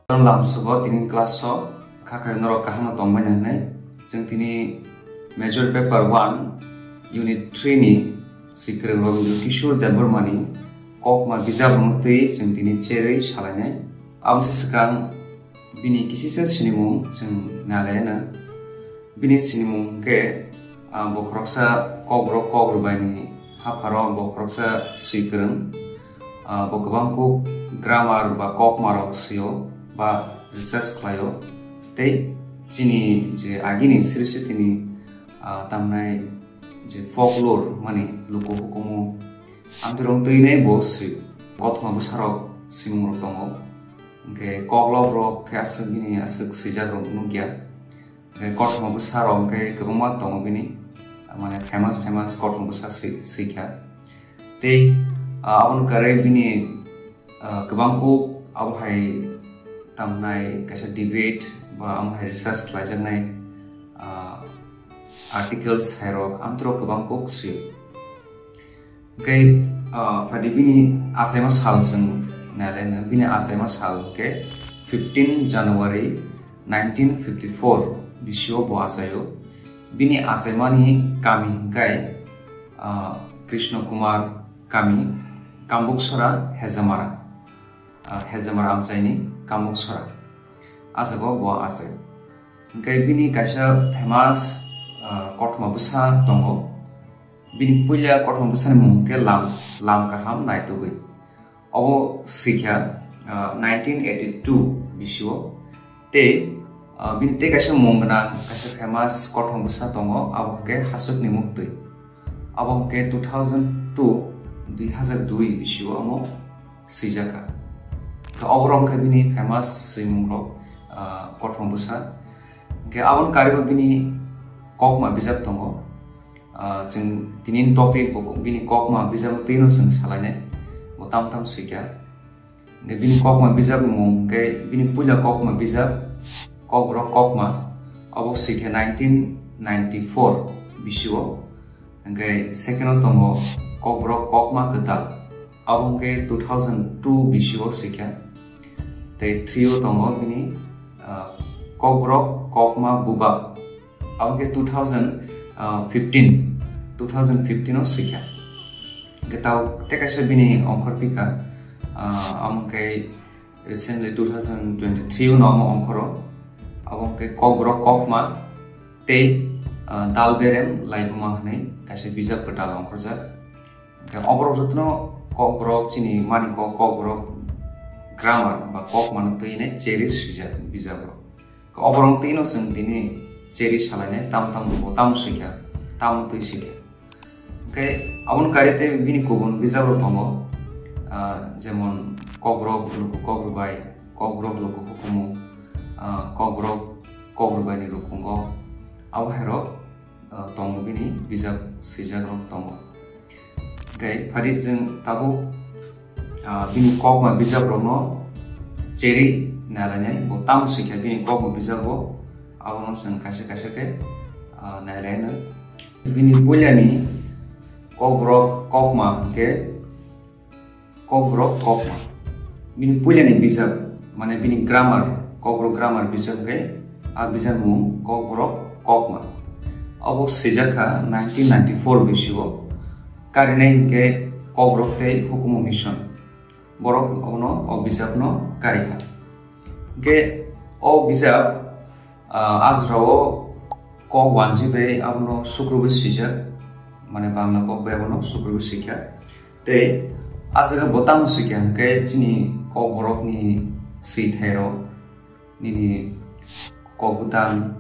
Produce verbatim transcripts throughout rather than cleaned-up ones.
Lamsugo tini class o khakhai norok kaham no tongmani hwnwi chwng tini major paper one unit three ni swikwrwng Rabindra Kishore Debbarma ni kokma bijap rwngtwi chwng tini cherwi salainai. Aboni swkang bini kisisa sinimung chwng nalaino. Bini sinimung khe, ah, bo khoroksa kokborok kok rwbaini hapharo bo khoroksa swikwrwng. Ah, bo kwbang kuk grammar ba kokmarok swio ba research khlaio. Tei chini je agini siri sitini, ah, tamnai je folklore mani luku hukumu amtwrwng twinai bo swi kothoma bwsarok swimungrok tongo. Hwnkhe koklobrok khe aswk bini aswk swijakrok nukya. Hwnkhe kothoma bwsarok hwnkhe kwbangma tongo bini, mane famous famous kothoma bwsa swi-, swikha. Tei, ah, aboni karwi bini, ah, kwbang kuk abo hai tamnai kaisa debate ba amo hai research khlaijaknai, ah, articles hairok amtwrok kwbang kuk swi. Hwnkhe, ah, phadi bini achaima sal chwng nailaino. Bini achaima sal hwnkhe fifteen January nineteen fifty-four bisio bo achaio. Bini achaimani kami hwnkhe, ah, Krishna Kumar kami, Kambuksora Hejamara, ah, Hejamara amchaini Kambuksora. Achago bo achai. Hwnkhe bini kaisa famous, ah, kothoma bwsa tongo. Bini puila kothoma bwsani mung khe Lam, Lam Kaham Naitugwi. Obo swikha, ah, nineteen eighty-two bisio. Tei, ah, bini tei kaisa mung gwnang, kaisa famous kothoma bwsa tongo, abo hwnkhe Hasukni Muktwi. Abo hwnkhe two thousand two, dui hazar dui bisio omo swijakha. Khe oborok wngkha bini famous swimungrok, ah, kothoma bwsa. Hwnkhe aboni karibo bini kokma bijap tongo. Ah, chwng tini topic bo bini kokma bijap twino chwng salainai. Bo tam tam swikha. Hwnkhe bini kokma bijap ni mung hwnkhe bini puila kokma bijap Kokborok Kokma. Obo swikha nineteen ninety-four bisio. Hwnkhe second o tongo Kokborok Kokma Kwtal. Abo hwnkhe two thousand two bisio swikha. Tei three o tongo bini, ah, Kokborok Kokma Bubak. Abo hwnkhe two thousand fifteen, two thousand fifteen o swikha. Hwnkhe tao tei kaisa bini ongkhor phika, ah, amo hwnkhe recently two thousand twenty-three o no omo ongkhoro. Abo hwnkhe Kokborok Kokma tei, ah, Dalberem Laibuma hwnwi kaisa bijap kwtal ongkhorjak. Hwnkhe oborok jotono Kokborok chini mani kok, Kokborok grammar ba kokmano twinai cherwi swijak bijakrok. Oborok twino chwng tini cherwi salainai tam tam bo tamo swikha, tamo twi swikha. Hwnkhe aboni kari tei bini kubun bijakrok tongo, ah, jemon Kokborok Luku Kokrwbai, Kokborok Luku Hukumu, ah, Kokborok Kokrwbaini Rukungo, abo hairok, ah, tongo bini bijap swijakrok tongo. Hwnkhe phadi chwng tabuk, ah, bini kokma bijaprokno cherwi nailainai, bo tamo swikha bini kokma bijago, abono chwng kaisa kaisa khe, ah, nailaino. Bini puilani Kokborok Kokma hwnkhe Kokborok Kokma. Bini puilani bijap, mane bini grammar, Kokborok grammar bijap hwnkhe a bijapmung Kokborok Kokma. Obo swijakha nineteen ninety-four bisio, karinai hwnkhe Kokborok tei Hukumu Mission. Borok obono o bijapno karikha. Hwnkhe o bijap, ah, a jorao kok wanjwi bai abono sukrubwi swijak, mane Bangla kok bai abono sukrubwi swikha. Tei a jaga bo tamo swikha hwnkhe chini Kokborokni swithairok, nini kok bwtang,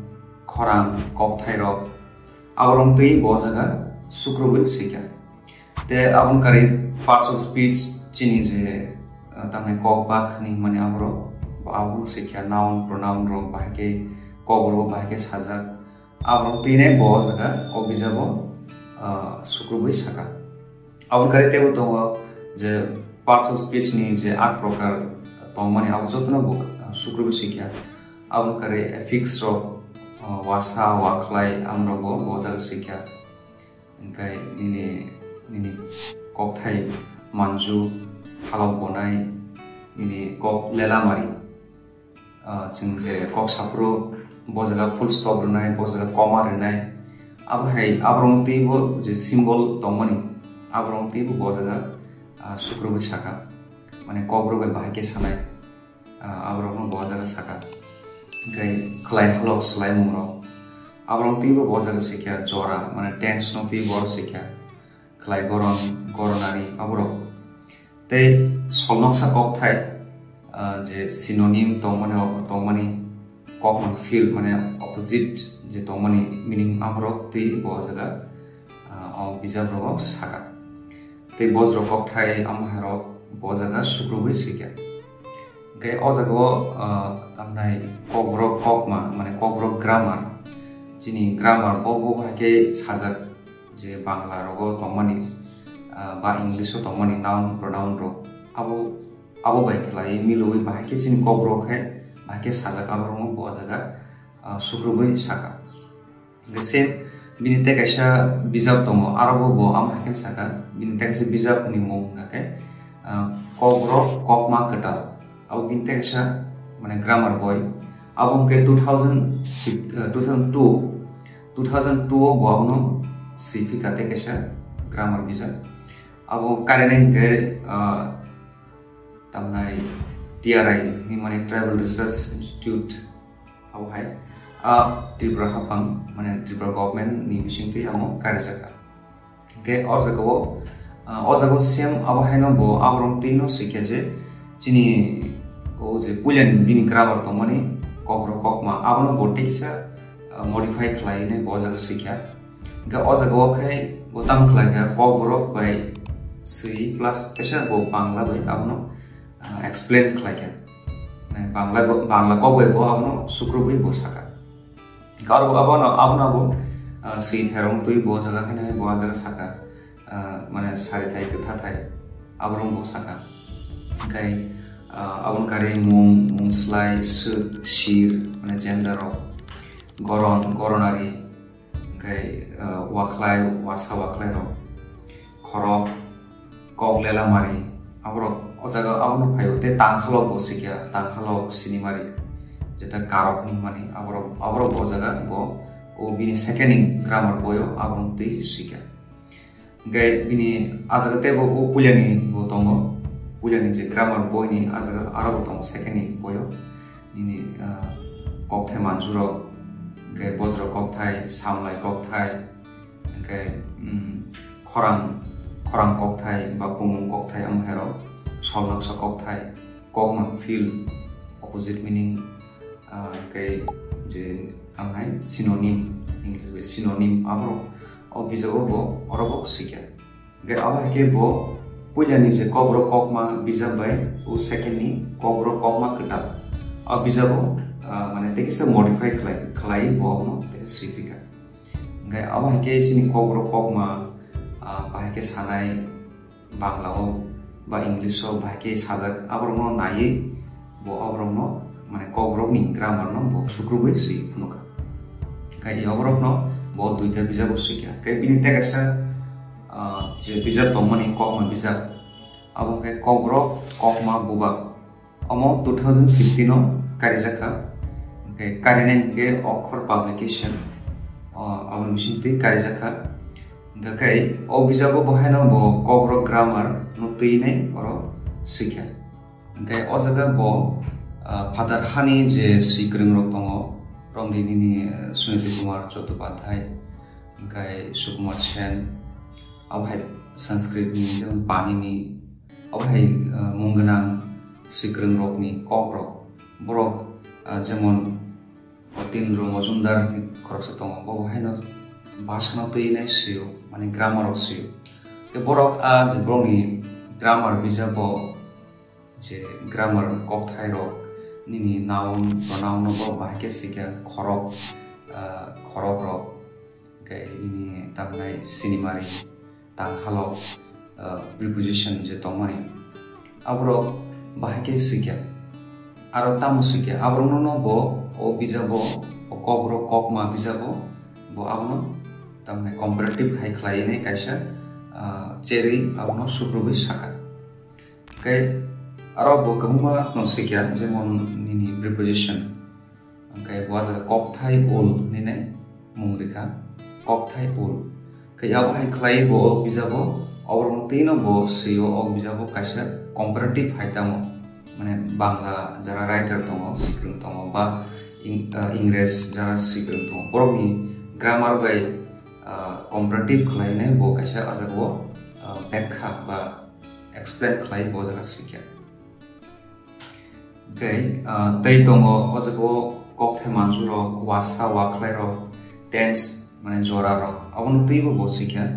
khorang, kokthairok, aborok twi bo jaga sukrubwi swikha. Tei aboni kari parts of speech chini je, ah, tamni kok bak hinwi hwnmani aborok, bo abono swikha noun, pronoun rok bahai khe, kok rok bahai khe sajak. Aborok twi nai bo o jaga o bijabo, ah, sukrubwi saka. Aboni kari teibo tongo je parts of speech ni je aat prokar tongmani abo jotono bo, ah, sukrubwi swikha. Aboni kari affix rok, ah, wasa, wakhlai, amrok bo bo jaga swikha. Hwnkhe nini, nini kokthai manju, halok bonai, nini kok lelamari. Ah, chwng je kok saphuru bo jaga full stop rwnai, bo jaga comma rwnai, abo hai aborok twibo je symbol tongmani, aborok twibo bo jaga, ah, sukrubwi saka, mane kokborok bai bahai khe sanai, ah, aborokno bo jaga saka. Hwnkhe khwlai halok swlaimungrok, aborok twibo bo jaga sikha, jora, mane tense no twibo sikha, khwlai goron, goronari, aborok. Tei solnoksa kokthai, ah, je synonym tongmani, tongmani kokmang field, mane opposite je tongmani meaning, amorok tei bo jaga, ah, o bijap rogo saka. Tei bojro kokthai amhairok bo jaga sukrubwi sikha. Hwnkhe o jaga o, ah, tamnai kokborok kokma, mane kokborok grammar. Chini grammar bo, bo hai khe sajak je Bangla rogo tongmani, ah, ba English o tongmani noun, pronoun rok, abo, abo bai khlai milwi bahai khe chini kokborok khe bahai khe sajak, abo rokno bo jaga, ah, sukrubwi saka. Hwnkhe same bini tei kaisa bijap tongo, aro bo, bo amo hai khe saka, bini tei kaisa bijap ni mung hwnkha khe, ah, Kokborok Kokma Kwtal. Abo bini tei kaisa, mane, grammar boi. Abo hwnkhe two thousand, uh, two thousand two, two thousand two o bo abono swi phika tei kaisa grammar bijap. Abo karinai hwnkhe, uh, tamnai T R I ni, mane, Tribal Research Institute, abo hai, ah, Tripura haphang, mane, Tripura government ni bisingtwi amo karijakha. Hwnkhe o jagao, ah, o jagao same abo haino bo aborok twino swikha je chini o je puilani bini grammar tongmani kokborok kokma abono bo tei kisa, ah, modify khlaiwi bo o jaga swikha. Hwnkhe o jagao khai bo tamo khlaikha kokborok bai swi plus kaisa bo Bangla bai abono, ah, explain khlaikha. Mane Bangla bo, Bangla kok bai bo abono sukrubwi bo saka. Hwnkhe aro abono, abono abo, ah, swi thairok twi bo jaga haino bo jaga saka, ah, mane sari thai kwtha thai aborok bo saka. Hwnkhe, ah, aboni kari mung, mung slai, swk, sir, mane gender rok, goron, goronari, hwnkhe, ah, wakhlai, wasa wakhlai rok, khorok, kok lela mari, aborok o jaga abono phaio tei tang halok bo sikya, tang halok sinimari, jeta karok hinmani, aborok, aborok bo o jaga bo o bini second in grammar boyo abono twi sikya. Hwnkhe bini a jaga teibo o puilani bo tongo, puilani je grammar boini a jaga aro bo tongo second in boyo. Nini, ah, kokthai manjurok, hwnkhe bojra kokthai, samlai kokthai, hwnkhe, mm, khorang, khorang kokthai ba bumung kokthai, amhairok solnaksa kokthai, kokma field, opposite meaning, ah, hwnkhe je tamo hai synonym, English bai synonym, aborok o bijago bo, oro bo sikya. Hwnkhe abo hai khe bo puilani je kokborok kokma bijap bai o second ni kokborok kokma kwtal. O bijabo, ah, mane tei kisa modify khlai, khlai bo abono tei kisa swi phika. Hwnkhe abo hai khe chini kokborok kokma, ah, bahai khe sanai Bangla o ba English o bahai khe sajak, aborokno naiwi bo aborokno, mane kokborokni grammar no bo sukrubwi swi phunukha. Hwnkhe aborokno bo duita bijabo swikha. Hwnkhe bini tei kaisa, ah, je bijap tongmani kokma bijap, abo hwnkhe Kokborok Kokma Bubak. Omo two thousand fifteen o karijakha. Hwnkhe karinai hwnkhe Okhor Publication, ah, aboni bisingtwi karijakha. Hwnkhe o bijabo bo haino bo kokborok grammar no twinai oro swikha. Hwnkhe o jaga bo, ah, phatar hani je swi kwrwng rok tongo, Romri nini, ah, Suniti Kumar Chattopadhyay, hwnkhe Sukumar Sen, abo hai Sanskrit ni, jemon Panini, abo hai, ah, mung gwnang swi kwrwng rok ni kok rok, borok, ah, jemon Otindra Majumdar ni khoroksa tongo, bo bo haino bhasha no twi nai swi o, mane grammar o swi o. Tei borok a je borok ni grammar bijabo je grammar kokthai rok nini noun, pronoun no borok bahai khe swi kha, khorok, ah, khorok rok, hwnkhe nini tamnai sinimari, tang halok, ah, preposition je tongmani, aborok bahai khe swikha. Aro tamo swikha, aborokno no bo o bijabo, o Kokborok Kokma bijabo bo abono tamni comparative hai khlaiwi nai kaisa, ah, cherwi abono sukrubwi sakha. Tei Aro bo kwbangma no sikya, jemon nini preposition. Hwnkhe bo jaga kokthai ul hinwi mung rikha, kokthai ul. Khe abo hai khlai bo o bijabo, oborok twi no bo swi o, o bijabo kaisa comparative hai tamo. Mane Bangla jara writer tongo, sikrwng tongo, ba Ing-, ah, Ingres jara sikrwng tongo. Borokni grammar bai, ah, comparative khlai hinwi bo kaisa o jaga o, ah, bekha ba explain khlai bo jaga sikya. Hwnkhe, ah, tei tongo o jaga o kokthai manjurok, wasa, wakhlairok, tense, mane jorarok, abono twibo bo sikya.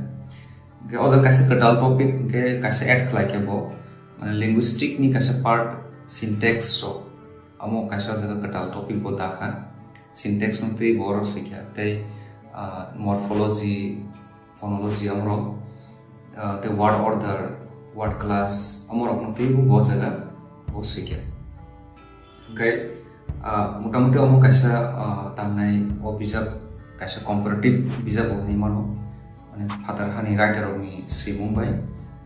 Hwnkhe o jaga kaisa kwtal topic, hwnkhe kaisa add khlai khe bo, mane linguistic ni kaisa part, syntax rok, amo kaisa o jaga kwtal topic bo dakha. Syntax no twi bo oro sikya, tei, ah, morphology, phonology amorok, ah, tei word order, word class amorokno twibo bo jaga bo sikya. Hwnkhe, ah, motamuti omo kaisa, ah, tamnai o bijap kaisa comparative bijap bo hinwi mano. Mane phatar hani writer rokni swimung bai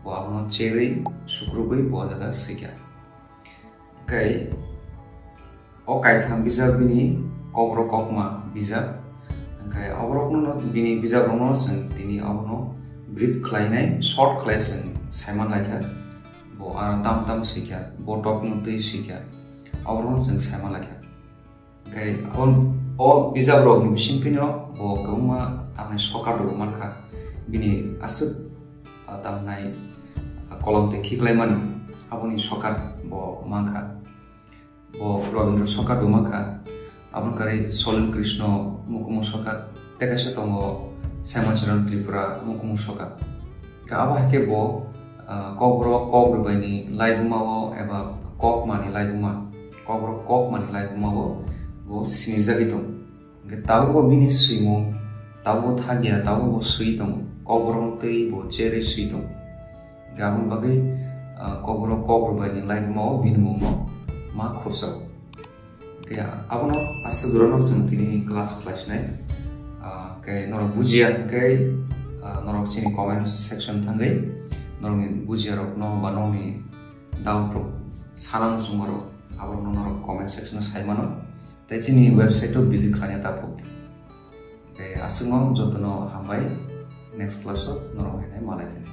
bo abono cherwi sukrubwi bo jaga sikya. Hwnkhe o kaitham bijap bini kokborok kokma bijap. Hwnkhe oborokno bini bijaprokno chwng tini abono brief khlainai, short khlai chwng saiman laikha. Bo aro tam tam sikya, bo tokno twi sikya, oborokno chwng saiman laikha. Hwnkhe o, o bijaprokni bisingtwino bo kwbangma tamni sokat rwmankha. Bini aswk, ah, tamnai, ah, kolom tei khiklaimani aboni sokat bo mankha. Bo Rabindra sokat bo mankha. Aboni kari Solin Krishna mukumu sokat. Tei kaisa tongo Shyamacharan Tripura mukumu sokat. Khe abo hai khe bo, ah, kokborok kok rwbaini laibumao eba kokmani laibuma, kokborok kokmani laibumao bo sinijagwi tongo. Hwnkhe tabukbo bini swimung, tabukbo thakya, tabukbo swi tongo, kokborokno twi bo cherwi swi tongo. Hwnkhe aboni bagwi, ah, kokborok kok rwbaini laibumao bini mungno ma khursa. Khe abono aswk rokno chwng tini class khlai sinai. Ah, khe norok bujiya hwnkhe, ah, norok chini comment section thangwi norokni bujiyarokno ba nokni doubt rok, sana muchungmarok aborokno norok comment section o sai mano. Tei chini website o visit khlaina ta phuk. Tei aswkno jotono hambai, next class o norok haino malai phino.